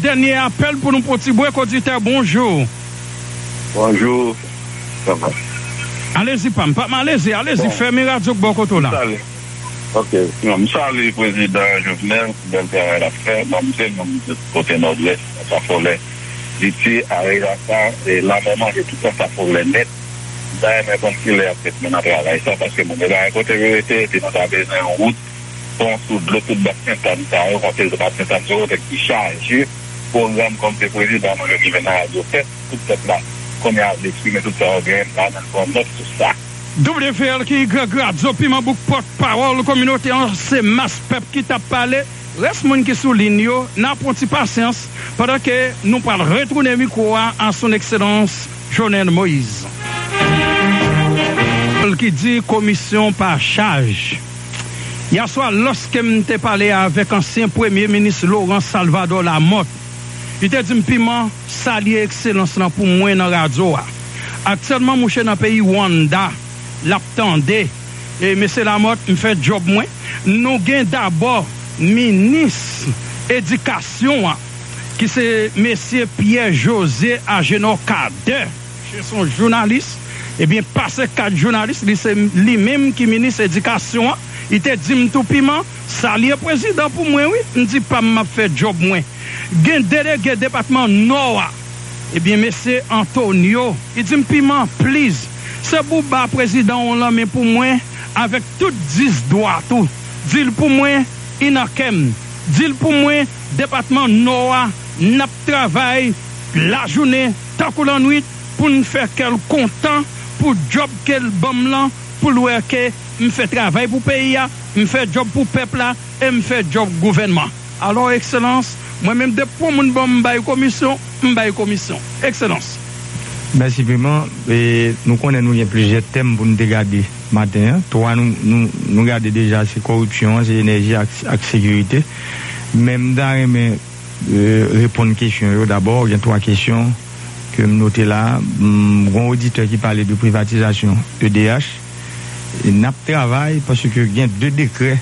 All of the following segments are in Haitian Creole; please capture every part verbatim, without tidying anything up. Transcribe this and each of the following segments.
Dènye apèl pou nou pran ti brek, oditè, bonjou. Bonjou. Sa va? Alezi, pa m, pa m, alezi, alezi, fèmen radyo k bò kote w la. Salye. Ok. Non, m salye prezidan Jovenel pou bèl travay l ap fè. Bon, m se moun kote Nòdwès, Ansa Fòlè, Liti, Areyasa, e Lamè Manje, tout Ansa Fòlè nèt. M ta renmen konn kilè y ap met men nan travay sa, paske moun yo pa gen kote yo rete, epi nou ta bezwen yon wout, pon sou dlo, tout bak Sentàn sa yo, konte bak Sentàn se yon kote ki chaje, pwogram kòm se prezidan nou yo ki vin nan radyo fèt, tout pèp la kounye a vle eksprime tout sa yo genyen, m ta renmen pran nòt sou sa. W V L ki Greg Radyo Piman Bouk, pòtpawòl kominote an, se mas pèp ki t ap pale. Rès moun ki sou liy yo, n ap pran ti pasyans pandan ke nou pral retounen mikwo a a Son Ekselans Jovenel Moïse. Ki di komisyon pa chaj. Yèswa, lòske m te pale avèk ansyen premye minis Laurent Salvador Lamothe, li te di m, Piman, salye ekselans lan pou mwen nan radyo a. Aktyèlman, mouche nan peyi Rwanda, l ap tande. E, mesye Lamothe, m fè djòb mwen. Nou gen dabò minis edikasyon an, ki se mesye Pierre José Agénor Cadet. Misye se yon jounalis, ebyen, pase kat jounalis, li se li menm ki minis edikasyon an. Li te di m tou, Piman, salye prezidan pou mwen, wi. M di, pa m, m ap fè djòb mwen. Gen delege depatman Nò a, ebyen, mesye Antonio, li di m, Piman, please, se pou ba prezidan yon lanmen pou mwen avèk tout dis dwat ou. Di l pou mwen, li nan kè m. Di l pou mwen, depatman Nò a, n ap travay lajounen tankou lannwit pou n fè kè l kontan pou djòb ke l ban m lan, pou l wè ke m fè travay pou peyi a, m fè djòb pou pèp la, e m fè djòb gouvènman. Alò, Ekselans, mwen menm, depi yon moun ban m bay komisyon, m bay komisyon. Ekselans. Mèsi, Piman. E, nou konnen nou gen plizyè tèm pou nou te gade maten an. Twa nou, nou, nou gade deja, se kòripsyon an, se enèji ak, ak sekirite. Men m ta renmen, e, reponn kesyon yo dabò. Gen twa kesyon ke m note la. M, gen yon oditè ki pale de privatizasyon E D H. E n ap travay paske gen de dekrè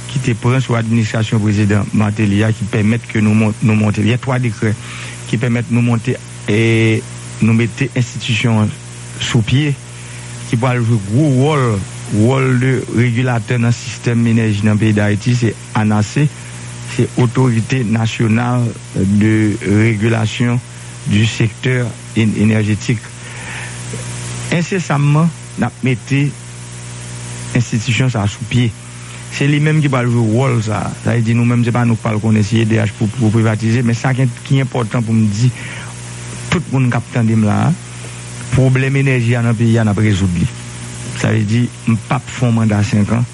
ki te pran sou administrasyon prezidan Martelly a ki pèmèt ke nou mon-, nou monte. Gen twa dekrè ki pèmèt nou monte e nou mete enstitisyon an sou pye, ki pral jwe gwo wòl, wòl de regilatè nan sistèm enèji nan peyi Dayiti, se ANASE, se Otorite Nasyonal de Regilasyon du Sektè En-, Enèjetik. Ensesamman, n ap mete enstitisyon sa a sou pye. Se li menm ki pral jwe wòl sa a. Sa vle di nou menm, se pa nou k pral konnen si E D H pou, pou privatize, men sa ki, ki enpòtan pou m di tout moun k ap tande m la a, pwoblèm enèji a nan peyi a, n ap rezoud li. Sa vle di, m p ap fè yon manda senk an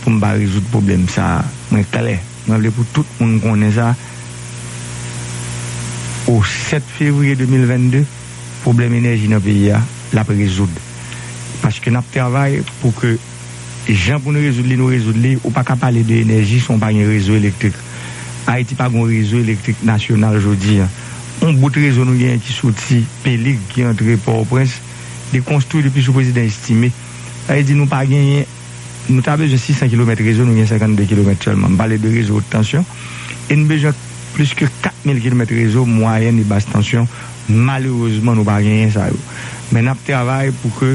pou m pa rezoud pwoblèm sa a. Mwen klè. Mwen vle pou tout moun konnen sa. O sèt fevriye de mil vennde, pwoblèm enèji nan peyi a, l ap rezoud. Paske n ap travay pou ke jan pou nou rezoud li, nou rezoud li. Ou pa ka pale de enèji san w pa gen rezo elektrik. Ayiti pa gen yon rezo elektrik nasyonal jodi a. Yon bout rezo nou genyen ki soti Pelig, ki antre Pòtoprens, li konstwi depi sou prezidan Estimé. Sa vle di nou pa genyen, nou ta bezwen sis san kilomèt rezo, nou gen senkannde kilomèt sèlman. M pale de rezo wot tansyon. E n bezwen plis ke kat mil kilomèt rezo mwayèn e bas tansyon. Malerezman, nou pa genyen sa yo. Men n ap travay pou ke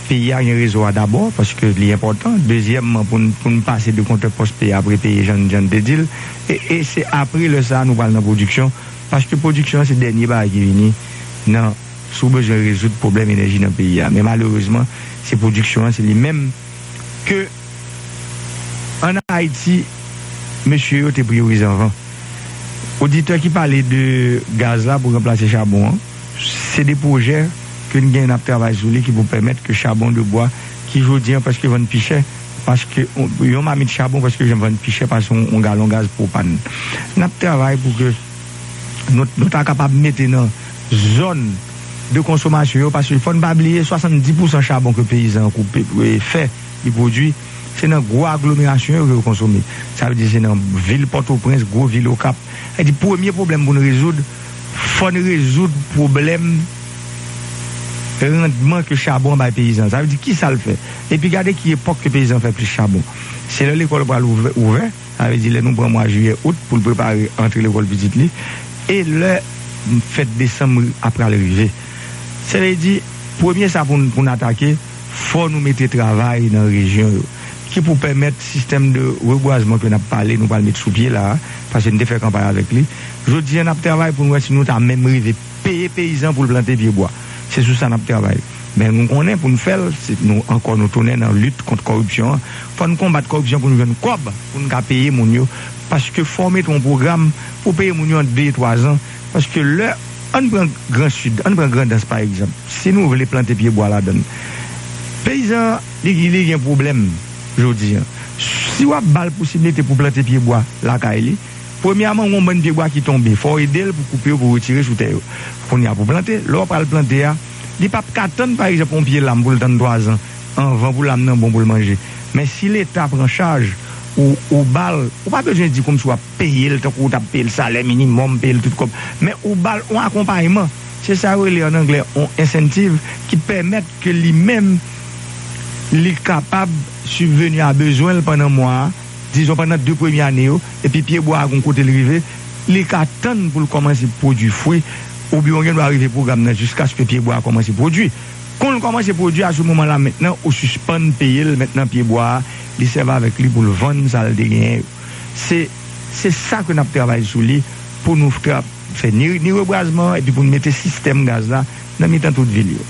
peyi a gen rezo a dabò, paske li enpòtan. Dezyèmman, pou n, pou n pase de kontè pòs peye apre peye, jan, jan n te di l. E, e se apre lè sa a nou pral nan pwodiksyon, paske pwodiksyon an se dènye bagay ki vini nan, si w bezwen rezoud pwoblèm enèji nan peyi a. Men malerezman, se pwodiksyon an, se li menm ke ann Ayiti, mesye yo te priyorize anvan. Oditè ki pale de gaz la pou ranplase chabon an, se de pwojè ke n gen, n ap travay sou li ki pou pèmèt ke chabon de bwa, ki jodi an prèske vann pi chè, paske yon, yon mamit chabon prèske janm vann pi chè pase yon, yon galon gaz pwopàn. N ap travay pou ke nou, nou ta kapab mete nan zòn de konsomasyon yo, paske fò n pa bliye, swasanndis pousan chabon ke peyizan an koupe, e, fè, li pwodui, se nan gwo aglomerasyon yo ke yo konsome. Sa vle di se nan vil Pòtoprens, gwo vil Okap. Sa vle di premye pwoblèm pou n rezoud, fò n rezoud pwoblèm randman ke chabon an bay peyizan. Sa vle di kisa l fè? Epi gade ki epòk ke peyizan fè plis chabon. Se lè lekòl pral ouvè, ouvè, sa vle di lè nou pran mwa jiyè, out pou l prepare antre lekòl pitit li. E lè fèt desanm ap pral rive. Sa vle di, premye sa pou n, pou n atake, fò nou mete travay nan rejyon yo. Ki pou pèmèt sistèm de rebwazman ke n ap pale, nou pral met sou pye la, paske n te fè kanpay avèk li. Jodi a, n ap travay pou n wè si nou ta menm rive peye peyizan pou l plante pye bwa. Se sou sa n ap travay. Men nou konnen pou n fè l, se nou ankò nou tounen nan lit kont kòripsyon an. Fò n konbat kòripsyon pou n jwenn kòb, pou n ka peye moun yo. Paske fò w mete yon pwogram pou peye moun yo an de, twa zan. Paske lè, ann pran Gran Sid, ann pran Grandans pa egzanp. Si nou vle plante pye bwa ladan l, peyizan an, li, li gen pwoblèm jodi a. Si w ap ba l posiblite pou plante pye bwa lakay li, premyèman, gon bann pye bwa ki tonbe, fò w ede l pou koupe yo, pou retire sou tè yo. Kounye a, pou plante, lè w pral plante a, li p ap ka tann, pa egzanp, yon pye lam pou l tann twa zan anvan pou lam nan bon pou l manje. Men si Leta pran chaj ou, ou ba l, ou pa bezwen di kòmsi w ap peye l tankou w t ap peye l salè minimòm, peye l tout kòb. Men ou ba l yon akonpayman. Se sa yo rele ann anglè yon incentive ki pèmèt ke li menm, li kapab sibveni a bezwen l pandan mwa a, dizon pandan de premye ane yo, epi pye bwa a gon kote l rive, li ka tann pou l kòmanse pwodui fwi, oubyen w gen dwa rive pwogram nan jiskaske pye bwa a kòmanse pwodui. Kon l kòmanse pwodui a, sou moman la mentnan, ou sispann peye l mentnan pye bwa a, li sèvi avèk li pou l vann sa l te genyen yo. Se, se sa ke n ap travay sou li pou nou tra-, fè ni, ni rebwazman an epi pou n mete sistèm gaz la nan mitan tout vil yo.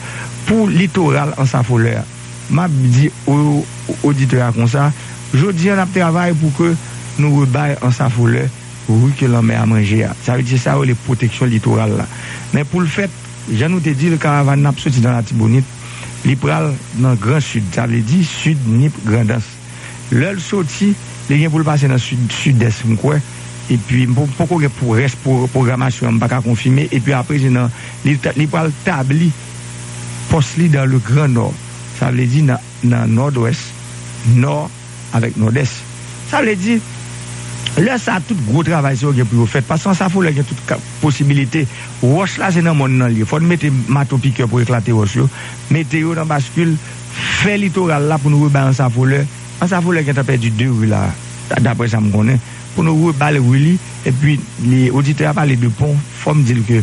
Pou litoral Anse à Fleurs a, m ap di o, oditè a konsa, jodi a n ap travay pou ke nou rebay Anse à Fleurs ri ke lanmè a manje a. Sa vle di se sa yo rele pwoteksyon litoral la. Men pou l fèt, jan nou te di l, karavàn nan ap soti nan Latibonit, li pral nan Gran Sid, sa vle di Sid, Nip, Grandans. Lè l soti, li gen pou l pase nan sid, sidès, m kwè. Epi, m po-, poko gen pou rès pou pwogramasyon an, m pa ka konfime. Epi apre, se nan, li, ta- li pral tabli pòs li dans le Grand Nord. Sa vle di nan, nan Nòdwès, Nò avèk Nòdès. Sa vle di, lè sa, tout gwo travay sa yo gen pou yo fèt. Paske Anse à Fleurs gen tout ka- posibilite. Wòch la, se nan mòn nan l ye. Fò n mete mato pikè pou eklate wòch yo. Mete yo nan baskil. Fè litoral la pou nou rebay Anse à Fleurs. Anse à Fleurs gentan pèdi de ri la, daprè sa m konnen. Pou nou rebay ri li, epi li, oditè a pale de pon, fò m di l ke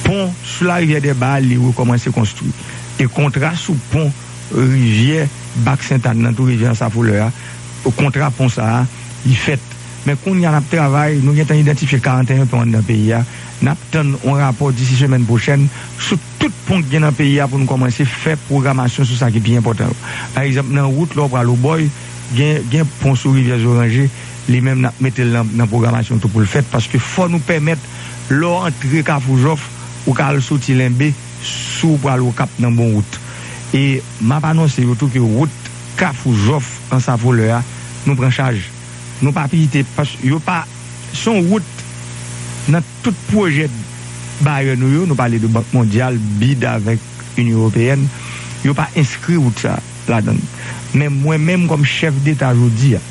pon sou larivyè Dèba a, li rekòmanse konstwi. E kontra sou pon rivyè Bak Sentàn nan, tou rivyè Anse à Fleurs a, kontra pon sa a, li fèt. Men kounye a n ap travay, nou gentan idantifye karanteyen pon anndan peyi a. N ap tann yon rapò disi semèn pwochèn sou tout pon k gen nan peyi a pou nou kòmanse fè pwogramasyon sou sa ki pi enpòtan yo. Pa egzanp, nan wout lè w pral Obòy, gen, gen pon sou rivyè Zoranje, li menm n ap mete l nan, nan pwogramasyon tou pou l fèt, paske fò nou pèmèt lè w antre Kafou Jòf, ou ka al soti Lenbe, si w pral Okap nan bon wout. E m ap anonse yo tou ke wout Kafou Jòf Anse à Fleurs a, nou pran chaj. Nou pa piyite, pas yo pa, se yon wout nan tout pwojè bayè nou yo, nou pale de Bank Mondyal, bid avèk Inyon Ewopeyèn, yo pa enskri wout sa a ladan l. Men mwen menm kòm chèf deta jodi a,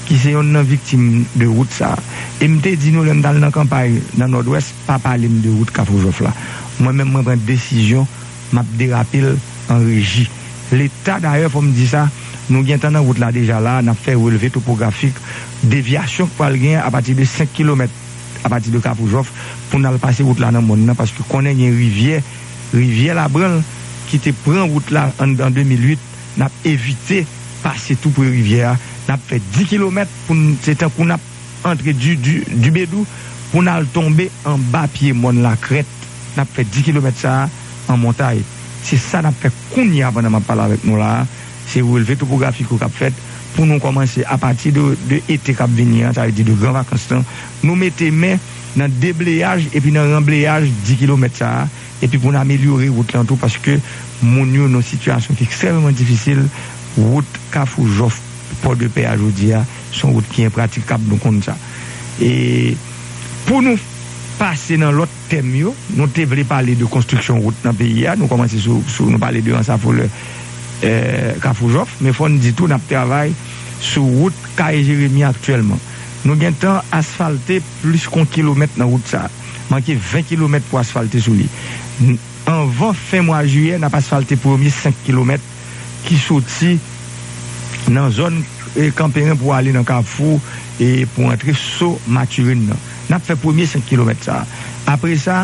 ki se yonn nan viktim de wout sa a, e m te di nou lè m t al nan kanpay nan Nòdwès, pa pale m de wout Kafou Jòf la. Mwen menm mwen pran desizyon, m ap derape l an reji. Leta, dayè, fò m di sa, nou gentan nan wout la deja la, n ap fè relve topografik, devyasyon k pral gen apati de senk kilomèt apati de Kafou Jòf pou n al pase wout la nan mòn nan, paske konnen gen rivyè, rivyè Labranl ki te pran wout la an, an de mil uit, n ap evite pase tou pre rivyè a, n ap fè dis kilomèt pou n, se tankou n ap antre di, di, di Bedou pou n al tonbe anba pye mòn Lakrèt. N ap fè dis kilomèt sa a an montay. Se sa n ap fè kounye a pandan m ap pale avèk nou la a. Se relve topografik yo k ap fèt pou nou kòmanse apati de, de ete k ap vini an, sa vle di de gran vakans lan. Nou mete men nan debleyaj epi nan ranbleyaj dis kilomèt sa a, epi pou n amelyore wout lan tou, paske moun yo nan sitiyasyon ki ekstrèmeman difisil. Wout Kafou Jòf, Pòdepè a jodi a, se yon wout ki enpratikab, nou konn sa. E pou nou pase nan lòt tèm yo, nou te vle pale de konstriksyon wout nan peyi a, nou kòmanse sou, sou nou pale de Anse à Fleurs, eh, Kafou Jòf, men fò n di tou n ap travay sou wout Kaye Jeremi aktyèlman. Nou gentan asfalte plis ke yon kilomèt nan wout sa a. Manke ven kilomèt pou asfalte sou li. N-, anvan fen mwa jiyè, n ap asfalte premye senk kilomèt ki soti nan zòn, e, Kanperen pou ale nan Kafou, e, pou antre So Matirin nan. N ap fè premye senk kilomèt sa a. Apre sa,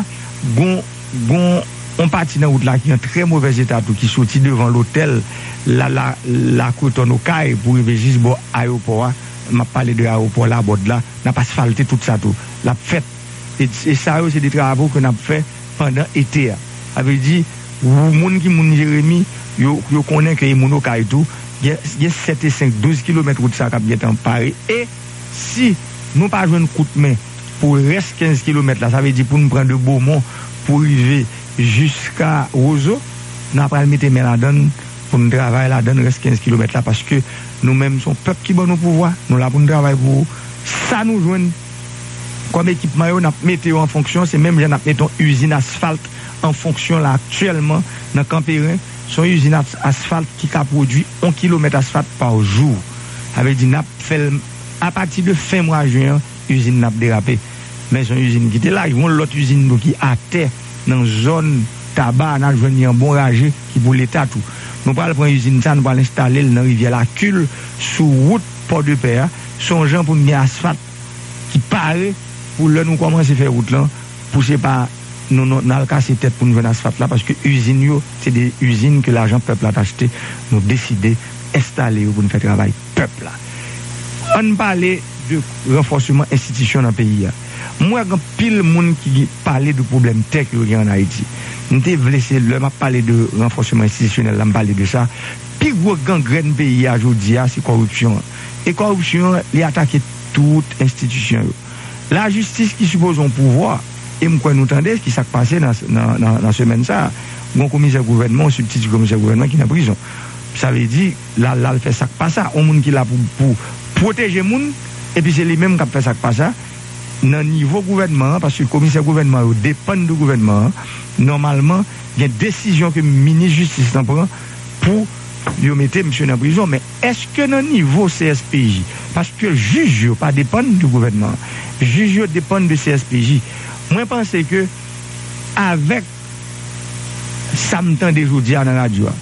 gon, gon, yon pati nan wout la ki an trè movèz eta tou, ki soti devan lotèl la, la, la Cretonne Okay pou rive jis bò ayewopò a. M ap pale de ayewopò Labòd la. N ap asfalte tout sa tou. L ap fèt. E, e sa yo, se de travo ke n ap fè pandan ete a. Sa vle di, ou moun ki moun Jeremi, yo, yo konnen ke e moun Okay tou, gen, gen sèt e senk, douz kilomèt wout sa k ap gentan pare. E si nou pa jwenn kout men pou rès kenz kilomèt la, sa vle di pou n pran de Beaumont pou rive jiska Roseau, n a pral mete men ladan l pou n travay ladan l rès kenz kilomèt la, paske nou menm se yon pèp ki ban nou pouvwa, nou la pou n travay pou sa nou jwenn kòm ekipman yo, n ap mete yo an fonksyon, se menm jan n ap mete yon izin asfalt an fonksyon la aktyèlman nan Kanperen, se yon izin as-, asfalt ki ka pwodui yon kilomèt asfalt pa jou. Sa vle di n ap fè l apati de fen mwa jen an, izin nan ap derape. Men se yon izin ki te la, gen yon lòt izin tou ki atè nan zòn Taba, n a jwenn li an bon raje ki pou Leta tou. Nou pral pran izin sa, nou pral enstale l nan rivyè Lakil, sou wout Pòdepè a. Se yon jan pou n gen asfalt ki pare pou lè nou kòmanse fè wout lan, pou se pa nou, nou, n al kase tèt pou n jwenn asfalt la, paske izin yo, se de izin ke lajan pèp la t achte, nou deside enstale yo pou n fè travay pèp la. Ann pale de ranfòsman enstitisyon nan peyi a. M wè gen anpil moun ki pale de pwoblèm tè ke yo gen ann Ayiti. M te vle se lè m ap pale de ranfòsman enstitisyonèl la, m pale de sa. Pi gwo gangrèn peyi a jodi a, se kòripsyon an. E kòripsyon an, li atake tout enstitisyon yo. Lajistis ki sipoze yon pouvwa, e m kwè nou tande ki sa k pase nan, nan, nan, nan semèn sa a. Gon komisè gouvènman, yon sibtiti komisè gouvènman ki nan prizon. Sa vle di, l al, l al fè sa k pa sa. Yon moun ki la pou, pou pwoteje moun, epi se li menm k ap fè sa k pa sa. Nan nivo gouvènman an, paske komisè gouvènman yo depann de gouvènman an, nòmalman, gen desizyon ke minis jistis lan pran pou yo mete misye nan prizon. Men èske nan nivo C S P J, paske jij yo pa depann de gouvènman an, jij yo depann de C S P J, mwen panse ke avèk sa m tande jodi a nan radyo a,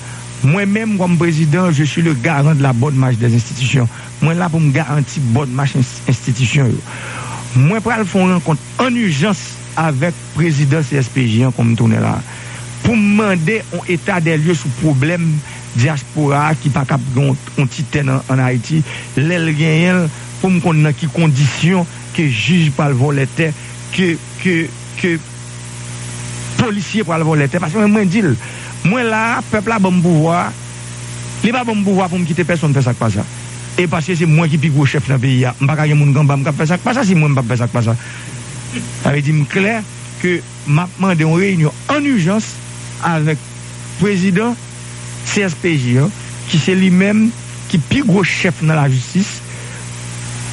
mwen menm kòm prezidan, je suis le garant de la bonne marche des institutions. Mwen la pou m garanti bòn mach ins-, enstitisyon yo. Mwen pral fè yon rankont ann ijans avèk prezidan C S P J an, kon m tounen la, pou m mande yon eta dè lye sou pwoblèm dyaspora a ki pa kab gen yon, yon ti tè nan, ann Ayiti, lè l genyen l, pou m konn nan ki kondisyon ke jij pral vòlè tè, ke, ke, ke polisye pral vòlè tè. Paske mwen, mwen di l, mwen la, pèp la ban m pouvwa a, li pa ban m pouvwa pou m kite pèsonn fè sa k pa sa. E paske se mwen ki pi gwo chèf nan peyi a, m pa ka gen moun k anba m k ap fè sa k pa sa, si mwen m p ap fè sa k pa sa. Sa vle di m klè ke m ap mande yon reyinyon ann ijans avèk prezidan C S P J an, ki se li menm ki pi gwo chèf nan lajistis,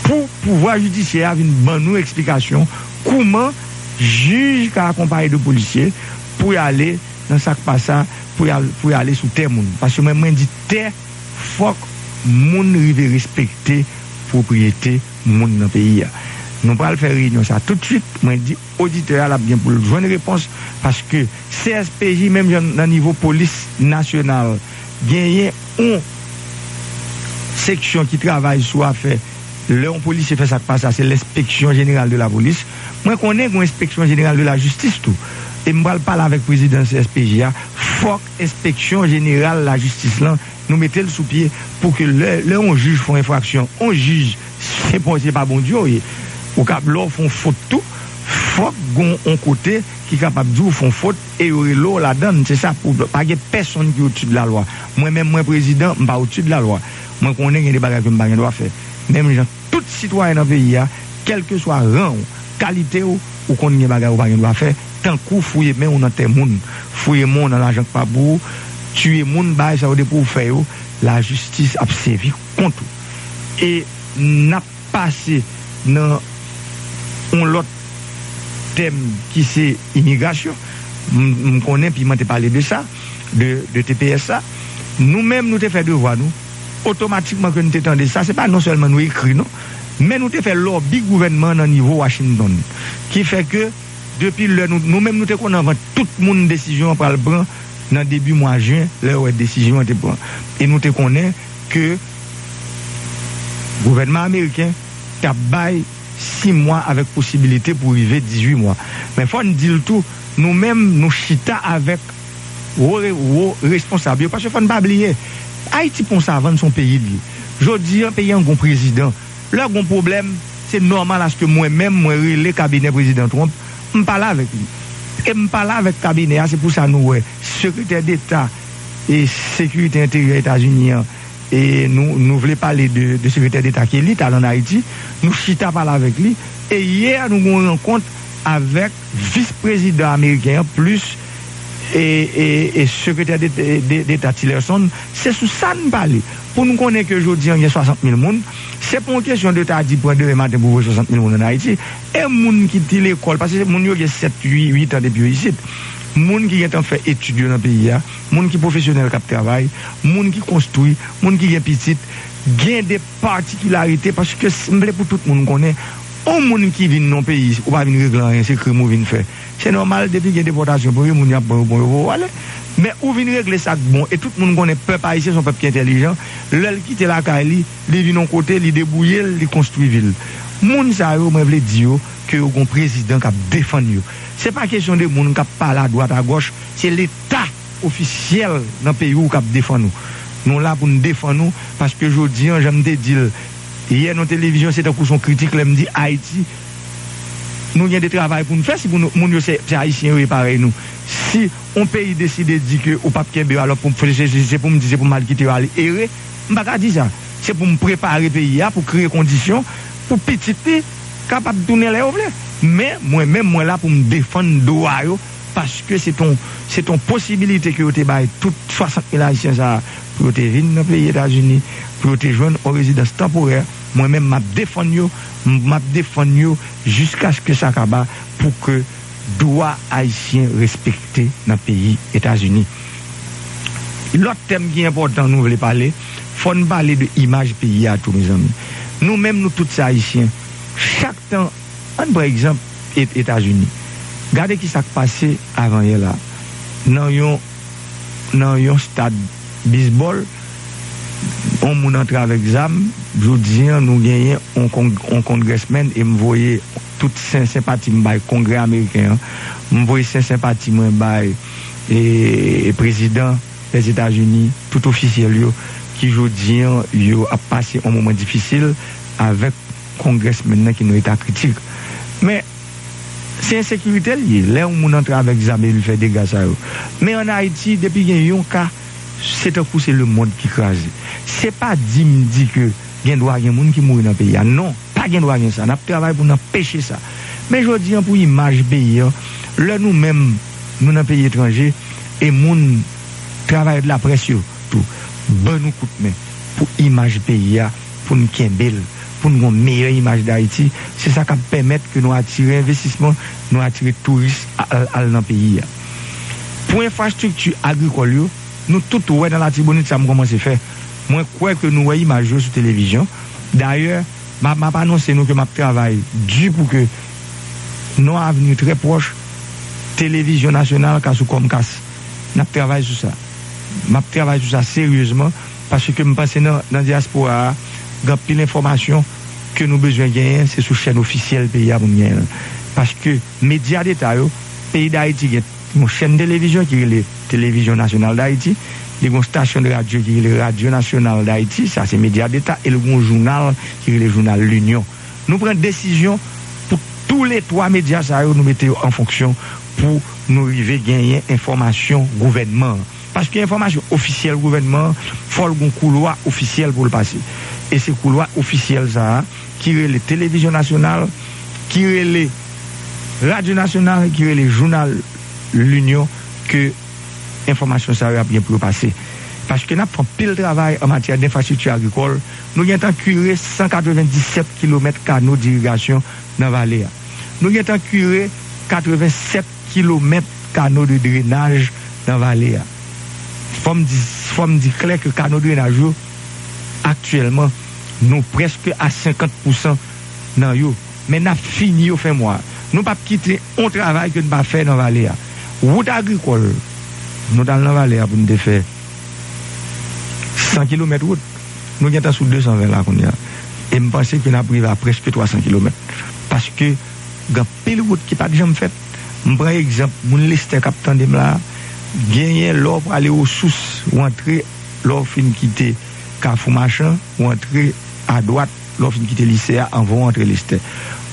pou pouvwa jidisyè a vin ban nou eksplikasyon kouman jij ka akonpaye de polisye pou y ale nan sa k pa sa, pou y al-, pou y ale sou tè moun. Paske mwen, mwen di tè, fòk moun rive respekte pwopriyete moun nan peyi a. Nou pral fè reyinyon sa toutswit. Mwen di oditè a l ap gen pou l jwenn repons, paske C S P J, menm jan nan nivo polis nasyonal, genyen yon seksyon ki travay sou afè lè yon polisye fè sa k pa sa, se lenspeksyon jeneral de la polis. Mwen konnen gen yon enspeksyon jeneral de la jistis tou. E m pral pale avèk prezidan C S P J a, fòk enspeksyon jeneral lajistis lan, nou mete l sou pye pou ke lè, lè yon jij fè yon enfraksyon, yon jij, se pa, se pa Bondye w ye. Ou kab, lè w fè yon fot tou, fòk gon yon kote ki kapab di w fè yon fot e yo rele w ladan l. Se sa, pou pa gen pèsonn ki odsi de la lwa. Mwen menm, mwen prezidan, m pa odsi de la lwa. Mwen konnen gen de bagay ke m pa gen dwa fè. Menm jan tout sitwayen nan peyi a, kèlkeswa ran w, kalite w, ou konn gen bagay ou pa gen dwa fè, tankou fouye men w nan tè moun, fouye men w nan lajan k pa pou ou, tiye moun, bagay sa yo depi w fè yo, lajistis ap sèvi kont ou. E n ap pase nan yon lòt tèm ki se imigrasyon. M, m konnen Piman te pale de sa, de, de T P S sa. Nou menm, nou te fè devwa nou. Otomatikman ke nou te tande sa, se pa non sèlman nou ekri, non, men nou te fè lòbi gouvènman an nan nivo Washington. Ki fè ke, depi lè nou, nou menm, nou te konnen anvan tout moun desizyon an pral pran nan debi mwa jen, lè yo wè desizyon an te pran. E nou te konnen ke gouvènman ameriken t ap bay sis mwa avèk posibilite pou rive dizuit mwa. Men fò n di l tou, nou menm, nou chita avèk wo, wo responsab yo, paske fò n pa bliye, Ayiti pa yon savann, se yon peyi l ye. Jodi an, peyi an gon prezidan. Lè gon pwoblèm, se nòmal aske mwen menm, mwen rele kabinè prezidan Trump, m pale avèk li. E m pale avèk kabinè a, se pou sa nou wè sekretè deta e sekirite enteryè Etazini an, e nou, nou vle pale de, de sekretè deta Kelly, t al ann Ayiti, nou chita pale avèk li, e yè nou gen yon rankont avèk vis prezidan ameriken an, plis e, e, e sekretè de, de, de, deta Tillerson, se sou sa n pale. Pou n konnen ke jodi an gen swasant mil moun, se pa yon kesyon de ta di pran demen maten pou voye swasant mil moun ann Ayiti. E moun ki te lekòl, paske moun yo gen sèt, uit, uit an depi yo isit. Moun ki gentan fè etid yo nan peyi a, moun ki pwofesyonèl k ap travay, moun ki konstwi, moun ki gen pitit, gen de patikilarite, paske s- m vle pou tout moun konnen, yon moun ki vin nan yon peyi, ou pa vin regle anyen, se krim ou vin fè. Se nòmal, depi gen depòtasyon pou yo, moun y ap pran yo, pran yo, voye yo ale. Men ou vin regle sa k bon, e tout moun konnen pèp ayisyen se yon pèp ki entèlijan, lè l kite lakay li, li vin yon kote, li debouye l, li konstwi vi l. Moun sa yo, mwen vle di yo ke yo gon prezidan k ap defann yo. Se pa kesyon de moun k ap pale adwat agòch, se Leta ofisyèl nan peyi w k ap defann ou. Nou la pou n defann ou, paske jodi an, jan m te di l yè nan televizyon, se tankou se yon kritik lè m di Ayiti, nou gen de travay pou n fè, si pou nou, moun yo se, se Ayisyen yo ye parèy nou. Si yon peyi deside di ke ou p ap kenbe yo, alò pou, se, se, se pou m di, se pou m al kite yo ale ere, m pa ka di sa. Se pou m prepare peyi a, pou kreye kondisyon pou pitit li kapab tounen lè yo vle. Men, mwen menm, mwen la pou m defann dwa yo, paske se t on, se t on posibilite ke yo te bay tout swasant mil Ayisyen sa a pou yo te vin nan peyi Etazini, pou yo te jwenn yon rezidans tanporè. Mwen menm, m ap defann yo, m ap defann yo jiskaske sa kaba pou ke dwa ayisyen respekte nan peyi Etazini. Lòt tèm ki enpòtan nou vle pale, fò n pale de imaj peyi a tou, mezanmi. Nou menm, nou tout se Ayisyen. Chak tan, ann pran egzanp E- Etazini. Gade ki sa k pase avan yè la. Nan yon, nan yon stad bisbòl, yon moun antre avèk zam, jodi an, nou genyen yon, yon kongrèsmenn, e m voye tout sen- senpati m bay Kongrè ameriken an. M voye sen- senpati mwen bay, e, prezidan Lèzetazini, tout ofisyèl yo, ki jodi an, yo ap pase yon moman difisil avèk kongrèsmenn nan ki nan eta kritik. Men, se ensekirite l ye. Lè yon moun antre avèk zam e l fè dega sa yo. Men ann Ayiti, depi gen yon ka, se tankou se lemonn ki kraze. Se pa di m di ke gen dwa gen moun ki mouri nan peyi a. Non, pa gen dwa gen sa. N ap travay pou n anpeche sa. Men jodi an, pou imaj peyi an, lè nou menm, nou nan peyi etranje, e moun, travayè de laprès yo tou, ban nou kout men pou imaj peyi a, pou n kenbe l, pou n gen yon meyè imaj Dayiti. Se sa k ap pèmèt ke nou atire envestisman, nou atire touris al, al nan peyi a. Pou enfrastrikti agrikòl yo, nou tout wè nan Latibonit sa m kòmanse fè. Mwen kwè ke nou wè imaj yo sou televizyon. Dayè, m ap, m ap anonse nou ke m ap travay di pou ke nan yon avni trè pwòch, televizyon nasyonal ka sou Comcast. N ap travay sou sa. M ap travay sou sa seryezman, paske m panse nan, nan dyaspora a, gen anpil enfòmasyon ke nou bezwen genyen, se sou chèn ofisyèl peyi a pou n genyen l. Paske medya deta yo, peyi Dayiti gen yon chèn televizyon ki rele Televizyon Nasyonal Dayiti, li gen yon stasyon de radyo ki rele Radyo Nasyonal Dayiti, sa se medya deta, e li gen yon jounal ki rele Jounal Linyon. Nou pran desizyon pou toulètwa medya sa yo, nou mete yo an fonksyon pou nou rive genyen enfòmasyon gouvènman an. Paske enfòmasyon ofisyèl gouvènman an, fò l gen koulwa ofisyèl pou l pase. E se koulwa ofisyèl sa a ki rele Televizyon Nasyonal, ki rele Radyo Nasyonal, ki rele Jounal Linyon ke enfòmasyon sa yo ap gen pou yo pase. Paske n ap fè anpil travay an matyè denfrastrikti agrikòl. Nou gentan kire san katrevenndisèt kilomèt kano dirigasyon nan vale a. Nou gentan kire katrevensèt kilomèt kano de drenaj nan vale a. Fò m di, fò m di klè ke kano drenaj yo, aktyèlman, nou prèske a senkant pousan nan yo. Men n ap fini yo fen mwa. Nou p ap kite yon travay ke n pa fè nan vale a. Wout agrikòl, nou t al nan vale a pou n te fè san kilomèt wout. Nou gentan sou desanven la kounye a. E m panse ke n ap rive a prèske twa san kilomèt. Paske gen anpil wout ki pa t janm fèt. M pran egzanp, moun Lestè k ap tande m la, genyen lè w prale Osous, w antre, lè w fin kite Kafou Machan, w antre adwat, lè w fin kite lise a, anvan w antre Lestè.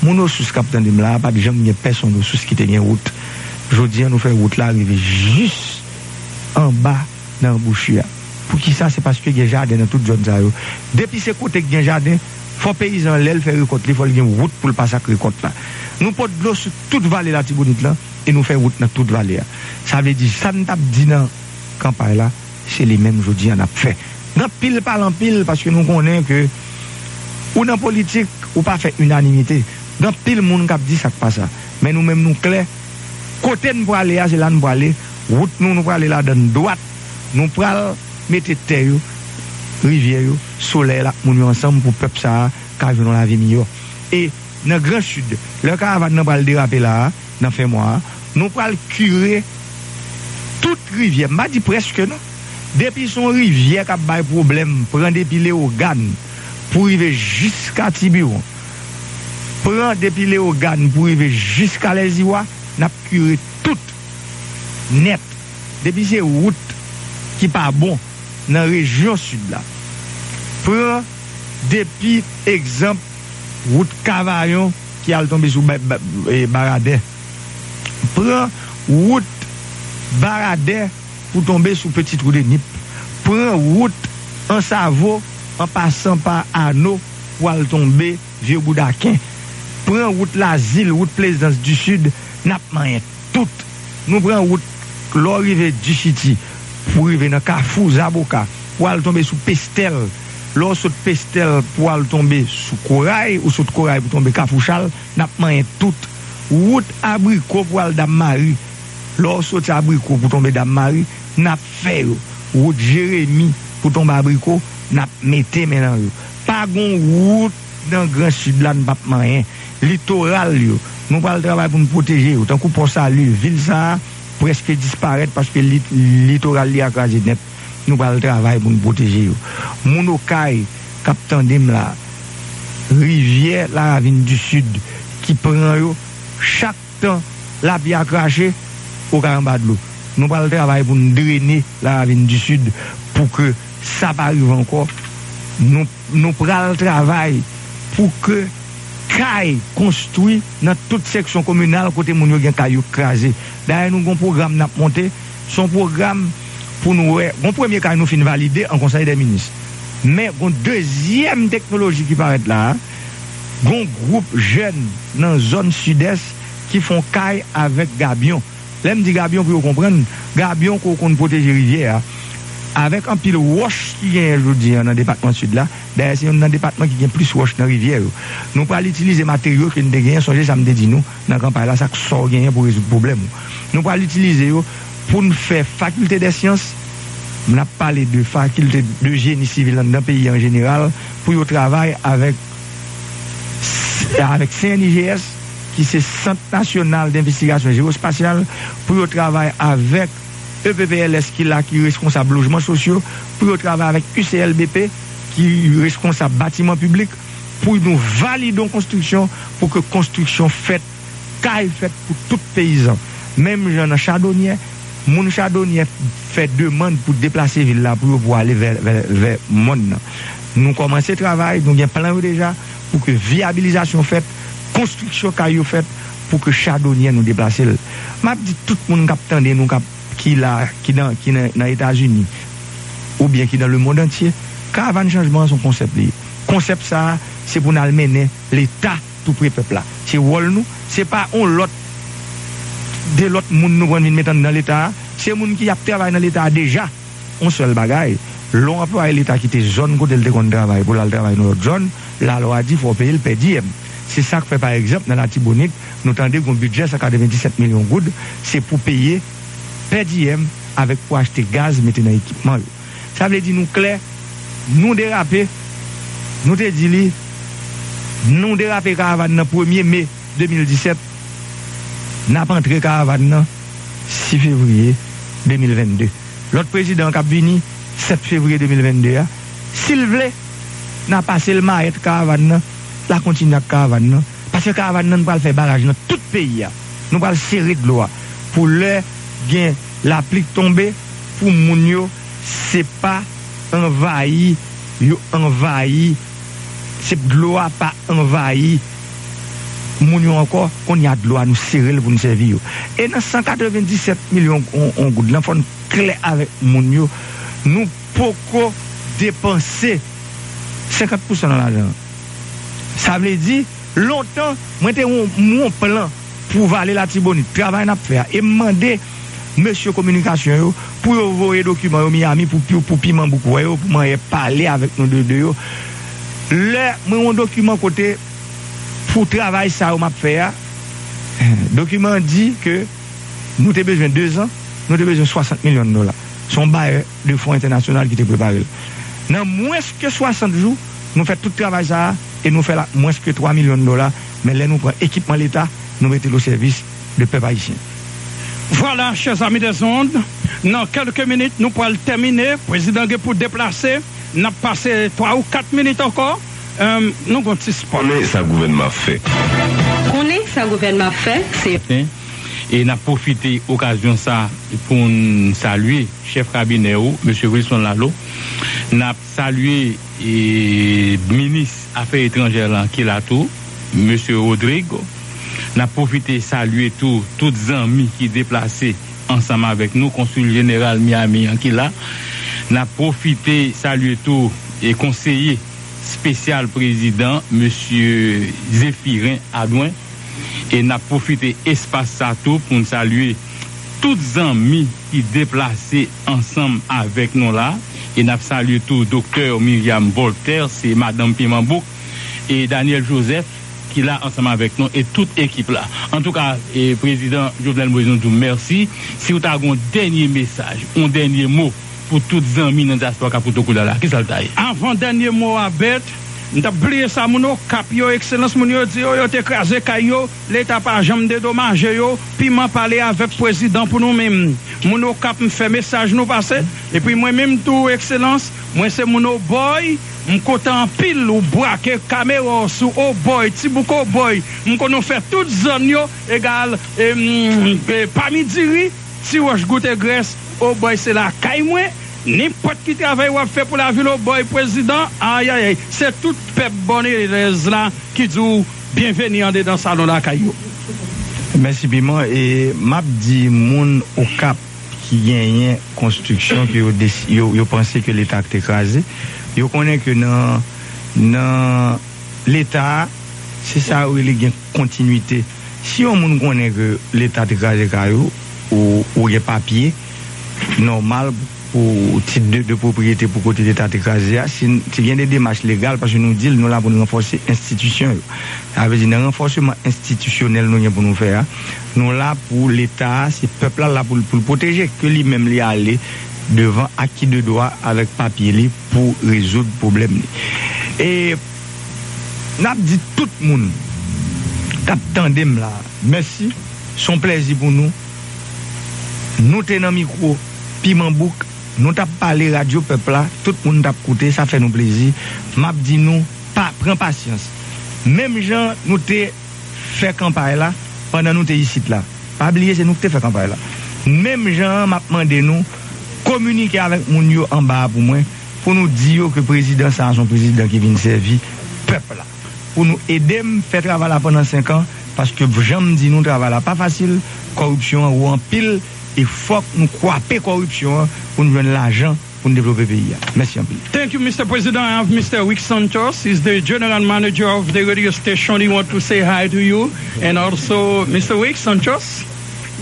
Moun Osous k ap tande m la, pa t janm gen pèsonn Osous ki te gen wout. Jodi a, nou fè wout la rive jis anba nan anbouchi a. Poukisa? Se paske gen jaden nan tout zòn sa yo. Depi se kote k gen jaden, fò peyizan an, lè l fè rekòt li, fò l gen wout pou l pase ak rekòt la. Nou pot dlo sou tout vale Latibonit lan e nou fè wout nan tout vale a. Sa vle di, sa n t ap di nan kanpay la, se li menm jodi a n ap fè. Gen anpil pale anpil, paske nou konnen ke ou nan politik, ou pa fè inanimite. Gen anpil moun k ap di sa k pa sa. Men nou menm, nou klè. Kote n prale a, se la n prale. Wout nou, nou prale ladan n dwat. Nou pral mete tè yo, rivyè yo, solèy la, moun yo ansanm pou pèp sa a ka jwenn yon lavi miyò. E nan Gran Sid, lè karavàn nan pral derape la a, nan fen mwa a, nou pral kire tout rivyè. M pa di prèske non. Depi se yon rivyè k ap bay pwoblèm, pran depi Leyogàn pou rive jiska Tibiwon, pran depi Leyogàn pou rive jiska Lèziwa, n ap kire tout nèt. Depi se wout ki pa bon nan rejyon sid la, pran depi egzanp wout Kavayon ki al tonbe sou Ba- Ba- e, Baradè. Pran wout Baradè pou tonbe sou Petit Trou de Nip. Pran wout Ansavo an pasan pa Ano pou al tonbe Vye Boudaken. Pran wout Lazil, wout Plezans di Sid, n ap manyen tout. Nou pran wout lè w rive Dichiti pou rive nan Kafou Zaboka, pou al tonbe sou Pestèl. Lè w sot Pestèl pou al tonbe sou Koray, ou sot Koray pou tonbe Kafou Chal, n ap manyen tout. Wout Abriko pou al Dam Mari, lè w soti Abriko pou tonbe Dam Mari, n ap fè yo. Wout Jeremi pou tonbe Abriko, n ap mete men nan yo. Pa gon wout nan Gran Sid la n p ap manyen. Litoral yo, nou pral travay pou n pwoteje yo. Tankou Pò Sali, vil sa a prèske disparèt paske li- litoral li a kraze nèt. Nou pral travay pou n pwoteje yo. Moun Okay k ap tande m la, rivyè Laravin di Sid ki pran yo, chak tan lapli a krache, ou ka anba dlo. Nou pral travay pou n drene Laravin di Sid pou ke sa pa rive ankò. Nou, nou pral travay pou ke kay konstwi nan tout seksyon kominal kote moun yo gen kay yo kraze. Dayè, nou gon pwogram n ap monte. Se yon pwogram pou nou wè. Gon premye kay nou fin valide an Konsèy dè Minis. Men gon dezyèm teknoloji ki parèt la a. Gon gwoup jèn nan zòn Sidès ki fè yon kay avèk gabyon. Lè m di gabyon, pou yo konprann, gabyon ke w konn pwoteje rivyè a, avèk anpil wòch ki genyen jodi a nan depatman Sid la. Dayè, se youn nan depatman ki gen plis wòch nan rivyè yo. Nou pral itilize materyo ke n te genyen, sonje sa m te di nou nan kanpay la, sa k sa w genyen pou rezoud pwoblèm ou. Nou pral itilize yo pou n fè fakilte dè syans, n ap pale de fakilte de jeni sivil anndan peyi an jeneral, pou yo travay avèk, avèk C N I G S, ki se Sant Nasyonal Denvestigasyon Jewospasyal, pou yo travay avèk E P P L S ki la, ki reskonsab lojman sosyo, pou yo travay avèk U C L B P, ki reskonsab batiman piblik, pou nou valide yon konstriksyon, pou ke konstriksyon fèt, kay fèt pou tout peyizan. Menm jan nan Chadonyè, moun Chadonyè fè demann pou deplase vil la pou yo pou ale vè, vè, vè mòn nan. Nou kòmanse travay, nou gen plan yo deja pou ke vyabilizasyon fèt, konstriksyon kay yo fèt, pou ke Chadonyè nou deplase l. M ap di tout moun k ap tande nou, k ap, ki la, ki nan, ki nan, nan Etazini, oubyen ki nan lemonn antye, karavàn chanjman an se yon konsèp li ye. Konsèp sa a, se pou n al mennen Leta tou pre pèp la. Se wòl nou. Se pa yon lòt, de lòt moun nou pran vin met anndan Leta a. Se moun ki ap travay nan Leta a deja. Yon sèl bagay, lè yon anplwaye Leta kite zòn kote l te konn travay pou l al travay nan lòt zòn, lalwa di fò w peye l pèdiyèm. Se sa k fè, pa egzanp, nan Latibonit, nou tande gon bidjè san katrevendiset milyon goud, se pou peye pèdiyèm avèk pou achte gaz mete nan ekipman yo. Sa vle di nou klè, nou derape, nou te di li, nou derape karavàn nan premye me de mil disèt, n ap antre karavàn nan sis fevriye de mil vennde. Lòt prezidan an k ap vini, sèt fevriye de mil vennde a, si l vle, N a pase l mayèt karavàn nan, l a kontinye ak karavàn nan. Paske karavàn nan, nou pral fè baraj nan tout peyi a. Nou pral sere dlo a. Pou lè gen lapli k tonbe, pou moun yo, se pa anvayi, yo anvayi, se dlo a pa anvayi moun yo ankò, kounye a dlo a nou sere l pou n sèvi yo. E nan san katrevenndisèt milyon on, on goud lan, fò n klè avèk moun yo, nou poko depanse senkant pousan nan lajan an. Sa vle di, lontan, mwen te yon, yon plan pou Vale Latibonit, travay n ap fè a. E m mande mesye kominikasyon yo pou yo voye dokiman yo Miami pou, pou, pou Piman Bouk wè yo, pou mwen pale avèk nou de, de yo. Lè mwen yon dokiman kote pou travay sa yo m ap fè a, dokiman an di ke nou te bezwen dezan, nou te bezwen swasant milyon dola. Se yon bayè de fon entènasyonal ki te prepare l. Nan mwens ke swasant jou, nou fè tout travay sa a e nou fè l ak mwens ke twa milyon dola, men lè nou pran ekipman Leta, nou mete l o sèvis de pèp ayisyen. Vwala, chè zami dèzond, nan kèlke minit, nou pral tèmine. Prezidan gen pou deplase. N ap pase twa ou kat minit ankò. Em, nou gon ti spòt. Konnen sa gouvènman ap fè. Konnen sa gouvènman ap fè, se. E n ap pwofite okazyon sa pou n salye chèf kabinè ou, mesye Wilson Lalo. N ap salye, e, minis afè etranjè lan ki la tou, mesye Rodrigue. N ap pwofite salye tou tout zanmi ki deplase ansanm avèk nou, konsil jeneral Miami an ki la. N ap pwofite salye tou, e, konseye espesyal prezidan, mesye Zéphirin Adouin. E n ap pwofite espas sa tou pou n salye tout zanmi ki deplase ansanm avèk nou la. E n ap salye tou doktè Myriam Voltaire, se madanm Piman Bouk, e Daniel Joseph, ki la ansanm avèk nou, e tout ekip la. Antouka, e, Prezidan Jovenel Moïse, nou di w mèsi. Si w ta gen yon dènye mesaj, yon dènye mo pou tout zanmi nan dyaspora k ap koute w koulye a la, kisa l ta ye? Avan dènye mo a, Bèt, m t ap bliye sa, moun Okap yo, Ekselans, moun yo di yo, yo te kraze kay yo, Leta pa janm dedomaje yo, Piman pale avèk prezidan pou nou menm. Moun Okap, m fè mesaj nou pase, epi mwen menm tou, Ekselans, mwen se moun Obòy, m kontan anpil ou brake kamera w sou Obòy, Tibouk Obòy, m konnen w fè tout zòn yo egal, em, e, Pamidiri, Ti Wòch Goutegrès, Obòy se lakay mwen. Nenpòt ki travay w ap fè pou lavil Obòy, prezidan, ayayay, se tout pèp Bònelèz la ki di w byenveni andedan salon lakay yo. Mèsi Piman. E m ap di moun Okap ki genyen konstriksyon ke yo, desi- yo, yo panse ke Leta te kraze, yo konnen ke nan, nan Leta a, se sa yo rele gen kontinwite. Si yon moun konnen ke Leta te kraze kay ou, ou, ou gen papye nòmal pou tit de, de pwopriyete pou kote Leta te kraze a, si, si gen de demach legal, paske nou di l, nou la pou n ranfòse enstitisyon yo. Sa vle di, nan ranfòsman enstitisyonèl nou gen pou nou fè a, nou la pou Leta a, se pèp la, la pou l, pou l pwoteje, ke li menm li ale devan ak ki de dwa avèk papye li pou rezoud pwoblèm li. E n ap di tout moun k ap tande m la, mèsi. Se yon plèzi pou nou. Nou te nan mikwo Piman Bouk, nou t ap pale radyo pèp la, tout moun t ap koute, sa fè nou plezi. M ap di nou, pa, pran pasyans. Menm jan nou te fè kanpay la pandan nou te isit la. Pa bliye, se nou ki te fè kanpay la. Menm jan an, m ap mande nou kominike avèk moun yo anba a pou mwen, pou nou di yo ke prezidan sa a se yon prezidan ki vin sèvi pèp la. Pou nou ede m fè travay la pandan senk an, paske jan m di nou, travay la pa fasil, kòripsyon an wo anpil, e fòk nou kwape kòripsyon an pou nou jwenn lajan pou n devlope peyi a. Mèsi anpil. Thank you, Mister President. I have Mister Wick Santos. He's the general manager of the radio station. He want to say hi to you. And also, Mister Wick Santos.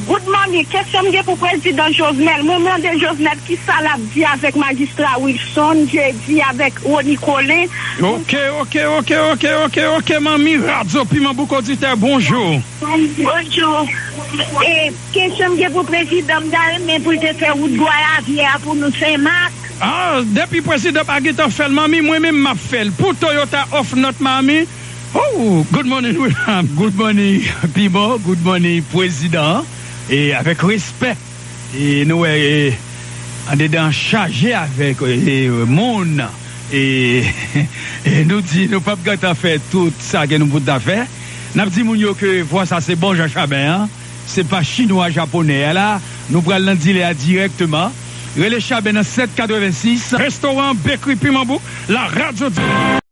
Good morning. Kesyon m gen pou Prezidan Jovenel. Mwen mande Jovenel kisa l ap di avèk Majistra Wilson, Jedi avèk Rony Colin. Ok, ok, ok, ok, ok, ok, manmi. Radyo Piman Bouk oditè, bonjou. Bonjou. E kesyon m gen pou prezidan, m ta renmen pou l te fè wout Gwayavyè a pou nou Senmak. Ah, depi prezidan pa gentan fè l, manmi, mwen menm m ap fè l. Pou Toyota Off North Miami. Oh, good morning, William. Good morning, Piman. Good morning, prezidan. E avèk respè, e nou wè, e, andedan chaje avèk, e, moun. E, e nou di nou p ap gentan fè tout sa ke nou pou ta fè. N ap di moun yo ke vwa sa se bon jan Chaben an. Se pa chinwa japonè a la. Nou pral nan dilè a dirèkteman. Rele Chaben nan sèt katrevensis. Restoran Bakery Piman Bouk, la radyo di.